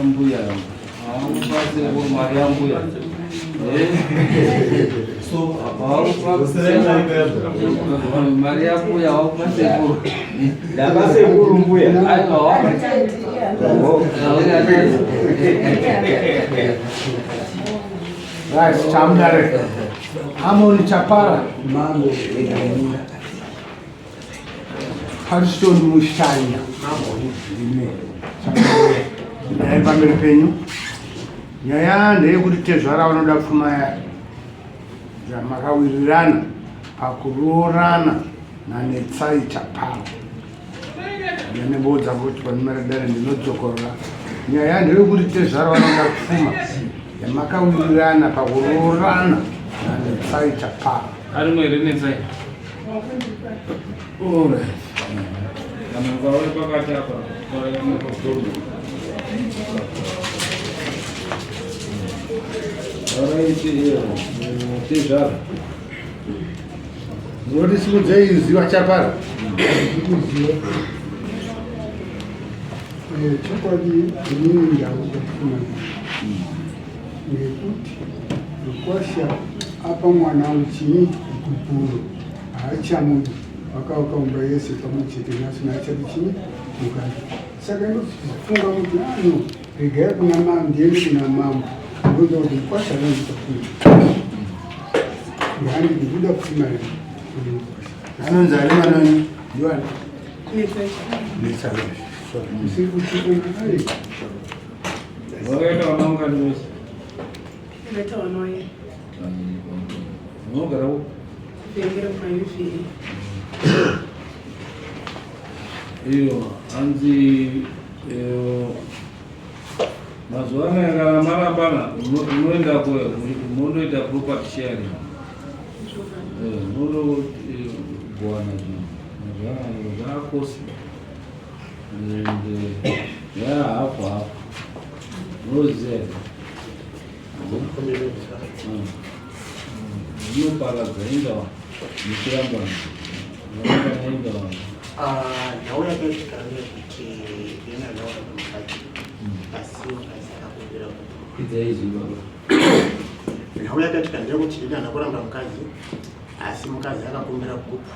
Mbuya mari yambuya. Mari yambuya wakupa sekuru. Ndapa sekuru mbuya. Aiwa. Right, Chamdare. Amon Chapara. Mambo. Harrison Mushanya. Nyaya pamberi penyu. Nyaya ndeyekuti tezvara vanoda pfuma yamakawirirana pakuroorana naNetsai Chapara. Ndinoboodza kuti panimara dare ndinodzokorora. Nyaya ndeyekuti tezvara vanoda pfuma yamakawirirana pakuroorana naNetsai Chapara. Arimo here Netsai? Alright. Kana ukauya pakati apa, Alright, tezvara. Munoti simudzei izwi vaChapara. Ndikuziva. Chokwadi inini ndakuda pfuma ngekuti mukwasha apa mwana uchii gupuro haachamudi vakaukaumba yese pamwe chete nhasi naachati chii mukadzi saka ndofunga kuti ano regai kuna mambo ndiende kuna mambo ndonza kuti mukwasha anondipa pfuma ngandi ndikuda pfuma Anonzi ari mwana wenyu ndiwani? Netsai. Sorry. usiri kuchikona ai. Wakaita vana ungani vese? Ndakaita vana vairi. Unogara kupi? Vengera kuma-UVA. Iyo, hanzi mazuva anaya kana marambana unoenda mondoita property sharing. Mondogowana zvinhu. Mazuva anaya zvaakosi. And ya hafu hafu. Unoziva here? Zvinoparadza ingawa muchirambana. Marambana ingawa. Nhau yakaitika ndeyekuti ini handaona mukadzi asi mukadzi akakumbira kuti Kwidza izwi baba. Nhau yakaitika ndeyekuti ini handina kuramba mukadzi asi mukadzi akakumbira gupu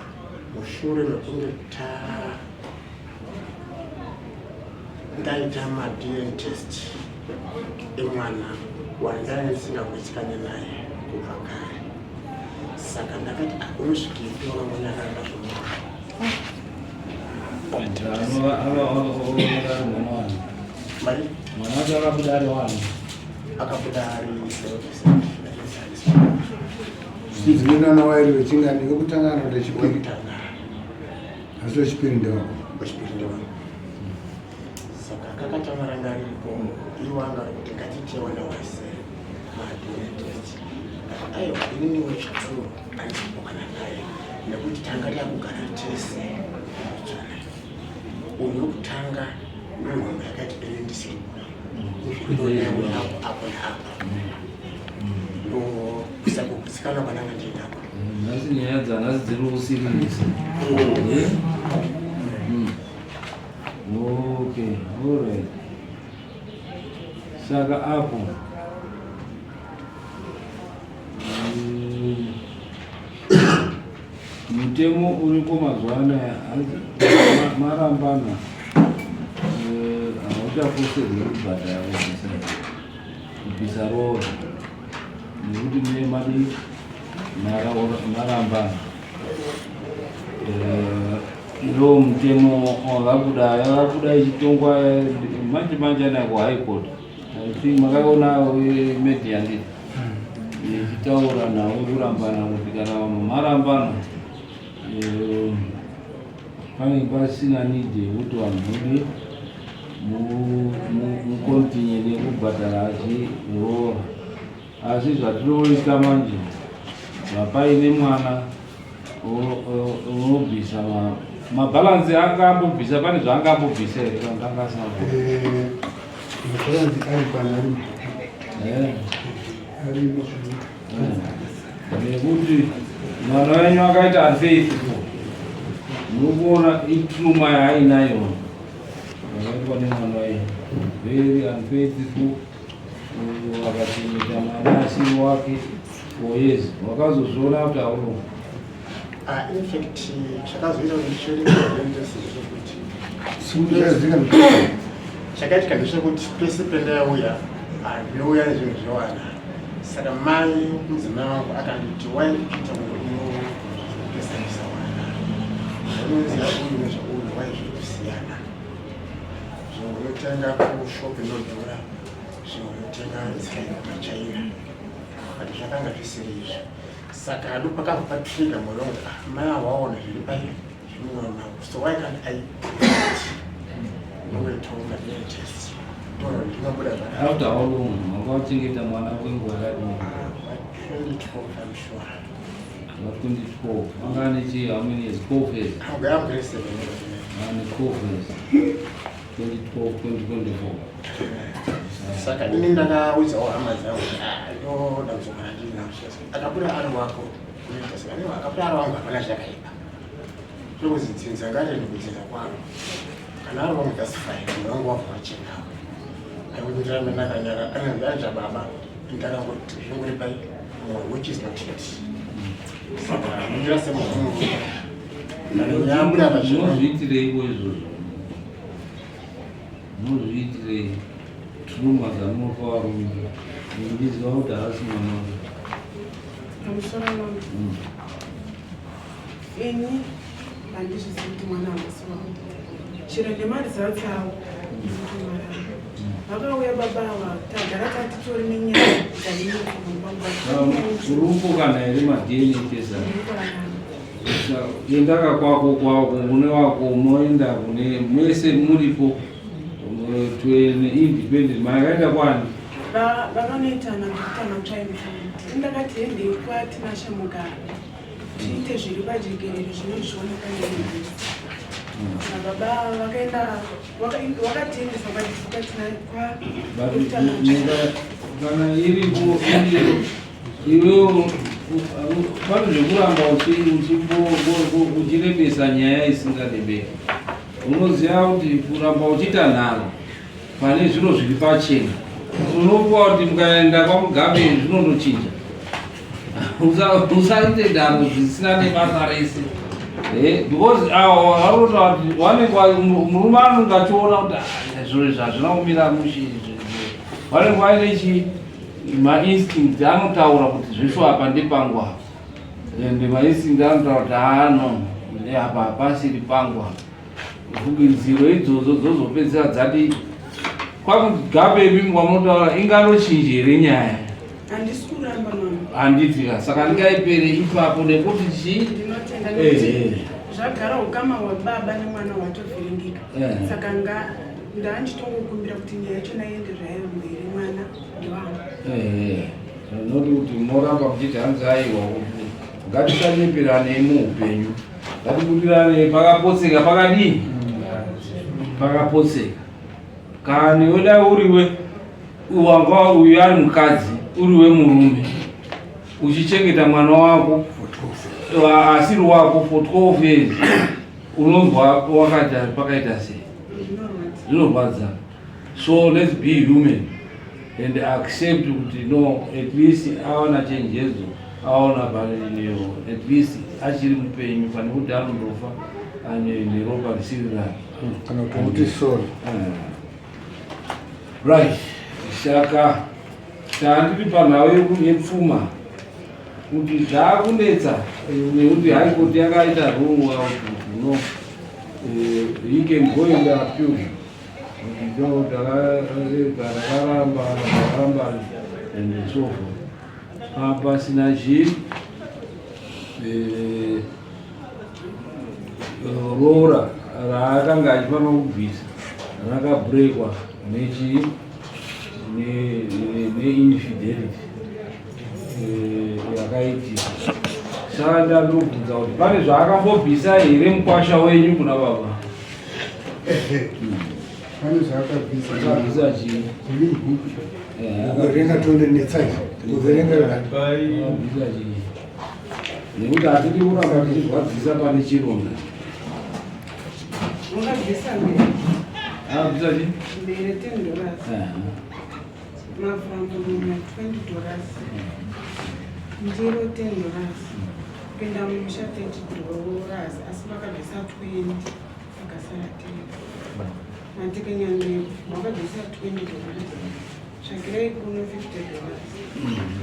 mushure mekunge ta ndaita maDNA test emwana wandanga ndisingagutsikane naye kubva kare. Saka ndakati akunosvikepi wakangonyarara zvomwana. Anova ari mwana wani. Mari Mwana wacho akabuda ari wani. Akabuda ari 0%. Dzinoenda wairi vechingani, vekutanga kana kuti vechipiri? Wekutanga. Asi wechipiri ndewako. Wechipiri ndewako. Saka kakatanga ranga riripo iwo anga ari kuti ngatiitewana wese maDNA test. Ndakati aiwa, inini wechitwo andikupokana naye nekuti tanga takugara tese mutsvana. Uyu wekutanga nonhombe yakati ini ndisiri apo apo neapo ndokusakugutsikana kwananga ndiinako. Nhasi nyaya dzanhasi dziri kusiririsa. Okay, alright. Saka apo mutemo uriko mazuva anaya hanzi marambana hauchafoserwi kubhadhara kubvisa roora nekuti mune madi marambana. Ndo mutemo wakabuda, yakabuda ichitongwa manje manje anaya kuHigh Court. I think makaona media ndii ichitaura nhau yekurambana kuti kana vanhu marambana panenge pasina need yekuti vanhu mudi mucontinue nekubhadhara achiroora. Asi zvatinoita manje vapaine mwana unobvisa mabhalansi anga ambobvisa, pane zvaanga ambobvisa here kana kuti anga asina? Mabhalansi ari pano ari arimo. Nekuti mwana wenyu akaita unfaithful. Munokuona itruma yaainayo yakaitwa nemwana waye very unfaithful akachengeta mwana asiri wake for years wakazozviona after how long? Ah, in fact chakazoita kuti ndichere ndezvekuti chakaitika ndechekuti pese pendaiuya ndinouya nezvinhu zvewana saka mai mudzimai wangu akanditi waipita unopesanisa wana unoziva uyu nezvauyu wai zviri kusiyana zvimwe unotenga kushop inodhura zvimwe unotenga machina but zvakanga zvisiri izvi saka adu pakabva patrigger moyo wangu ah, mai awaona zviri pai zvimwe mangu so why can't i nongoitonga test toona kuti zvinobuda zvakadii. After how long wanga wachengeta mwana kwenguva yakadii? Ah, 2012 I'm sure. 2012 anga ane chii how many years 12 years I'm I'm grade 7. ane 12 years 2012 2024 Saka ini ndakaudzawo hama dzangu kuti ah, ndoda kuzogara ndinavo. Akabuda ari wako unoita sei? Aiwa, akabuda ari wangu hapana chakaipa. Tokuzi dzinza ngariende kudzinza kwaro. Kana ari wangu that's fine. Munhu wangu wabva wachenawo. Nekuti ndirambe ndakanyara anonzi anja baba ndakangoti zvingori pai mwoyo which is not it. Saka ndira semunhu murume. Kana yabuda pachena. Munozviitireiko izvozvo? Munozviitirei trauma dzamunopa varume muchiziva kuti haasi mwana wako? Pamusoro wangu ini handizvizivi kuti mwana haasi wangu chero nemaresults avo vakauya baba ava tagara tatitori nenyaya Urupo kana here maDNA test aya? Endaka kwako kwako kune wako unoenda kune mese muripo to an independent makaenda kwani? Vakanoita naDr Matsvai Mutsvai ndakati hendei kwaTinashe Mugabe tiite zviri pajekerere zvinozvioneka nemunhu nababa vakaenda wakatiendesa But kwaDr Matsvai. Kana iripo iwewo pane zvekuramba uchirebesa nyaya isingarebeki. Unoziva kuti kuramba uchiita nharo pane zviro zviri pachena unopuwa kuti mukaenda kwaMugabe zvinondochinja. Usaite nharo zvisina nebasa rese because avo vanotaura kuti vanenge murume anonge achiona kuti ah, zviro izvi hazvina kumira mushe izvi. Vanenge vaine chi mainstinct anotaura kuti zveshuwa apa ndepangu apa and mainstinct anotaura kuti ano apa hapasiri pangu apa. Fungidziro idzodzo dzozopedzisira dzati kwaMugabe imimi kwamunotaura inganochinja here nyaya? Handisi kuramba mama. Handiti saka ndingaipere ipapo nekuti chii? Ndinotenda nekuti zvagara ukama hwababa nemwana hwatovhiringika. Saka nga ndandichitongokumbira kuti nyaya yachona iende zvayo mberi mwana ndewangu. Noti kuti munoramba muchiti hanzi aiwa ngatisanyeperanei muupenyu ngatibudiranei pakapotseka pakadii pakapotseka kana iwe dai uriwe wanga uyu ari mukadzi uriwe murume uchichengeta mwana wako asiri wako for 12 years unonzwa wakaita pakaita sei zvinorwadza. So let's be human and accept kuti no at least awana chenjedzo aona paneyo at least achiri mupenyu pane kuti anondofa ane neropa risiri rake kana kuti sorry. Right, saka tandiri panhau yepfuma kuti zvaakunetsa nekuti High Court yakaita rule out kuti no he can go and appeal kuti no takaramba takaramba and so forth pasina chii roora raakanga achifanira kubvisa rakabrekwa nechii neinfidelity yakaitika. Saka ndandobvunza kuti pane zvaakambobvisa here mukwasha wenyu kuna baba? Pane zvaakabvisa. Akabvisa chii? Zviri mubhuku. Kuverenga tondinetsa izvi. Kuverenga Akabvisa chii? Nekuti hatidi kuramba tichirwadzisa pane chironda. Wakabvisa mbere. Akabvisa chi? Mbere 10 dollars. Mavhura muromo 20 dollars. Ndiro 10 dollars. Kupinda mumusha 30 dollars asi vakabvisa 20 akasara 10. Matekenyandebvu wakabvisa 20 dollars. Tsvakirai kuno 50 dollars.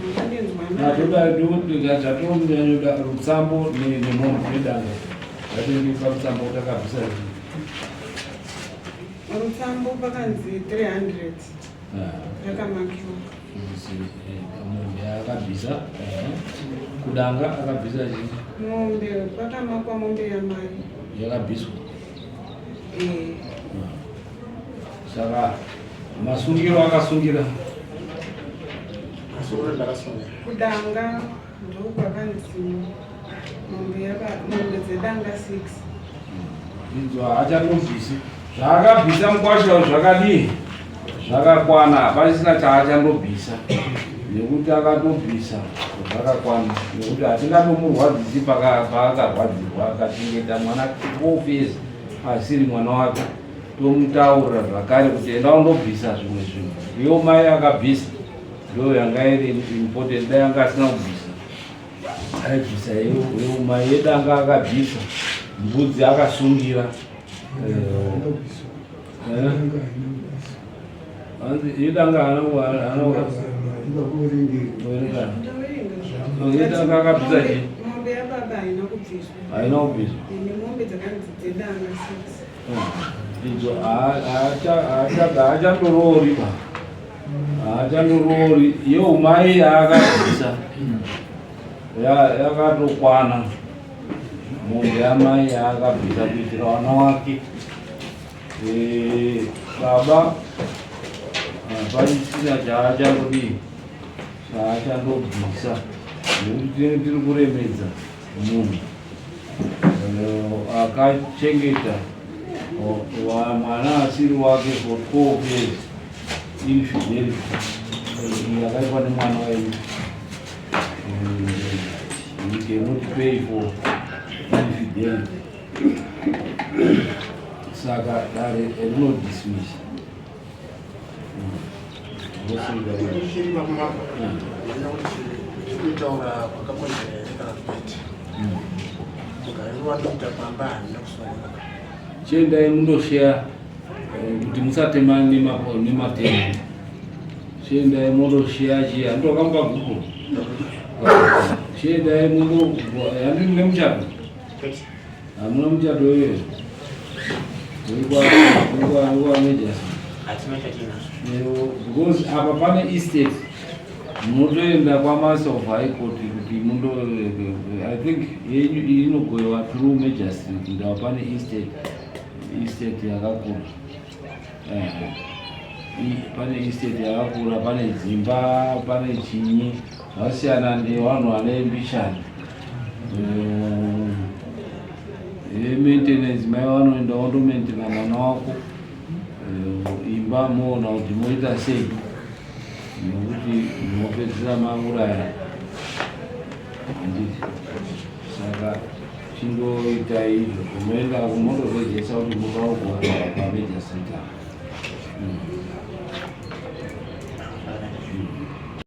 Makandinzwa na Zvatonyanyoda rutsambo nemombe nedanga. Zvatendesa rutsambo kuti akabvisa. Rutsambo pakanzi 300 yakamakiwa. Mombe akabvisa kudanga, akabvisa chii? Mombe pakamakwa mombe yamai. Yakabviswa. Eh. Saka masungiro akasungira. Masungiro ndakasungira. Kudanga ndokwakanzi mombe dzedanga 6. Idzo haachandobvisi. Zvaakabvisa mukwasha zvakadii? Zvakakwana, hapasisina chaachandobvisa nekuti akatobvisa zvakakwana, nekuti hatingatomurwadzisi paakarwadzirwa akachengeta mwana 12 years asiri mwana wake. Tomutaurira zvakare kuti enda undobvisa zvimwe zvinhu. Iyo mai akabvisa ndo yanga iri important. Dai anga asina kubvisa, aibvisa iyo mai yedanga akabvisa, mbudzi akasungira. Hanzi yedanga haana. Kuverengera. Yedanga akabvisa chii? Mombe yababa haina kubviswa. Haina kubviswa. Nemombe dzakanzi dzedanga 6. Idzo haachandoroori ba, haachandoroori. Yeumai yaakabvisa yakatokwana. Mombe yamai yaakabvisa kuitira vana wake. Baba hapachisina chaachandodii, chaachandobvisa, nekuti tinenge tiri kuremedza munhu akachengeta mwana asiri wake for 12 years. Infidelity yakaitwa nemwana wenyu, you cannot pay for infidelity. Saka dare rinodismiss. Chiri pakumamba ndina kuti ndikuitaura kwakakodzera here kana kwete. Mugariro wandikuita pamba handina kusununguka. Chiendai mundosheya kuti musatema nematemo. Chiendai mundosheya chiya handitokamupa gupo. Chiendai mundo handi mune muchato? Hamuna muchato iyoyo wekwa Major? Hatina chatinazvo. Because apa pane estate, munotoenda kwaMaster of High Court kuti mundo, I think yenyu inogoyiwa through Major Street. Ndava pane estate, estate yakakura. Pane estate yakakura, pane dzimba, pane chinyi. Zvasiyana nevanhu vane mbishani yemaintenance. Mai vanoenda vondomaintaina mwana wako. Imba moona kuti moita sei, nekuti munopedzisira mauraya, handiti? Saka chindoitai izvo, munoenda kumondorejesa kuti munoda kugoverwa paMajor Street apa.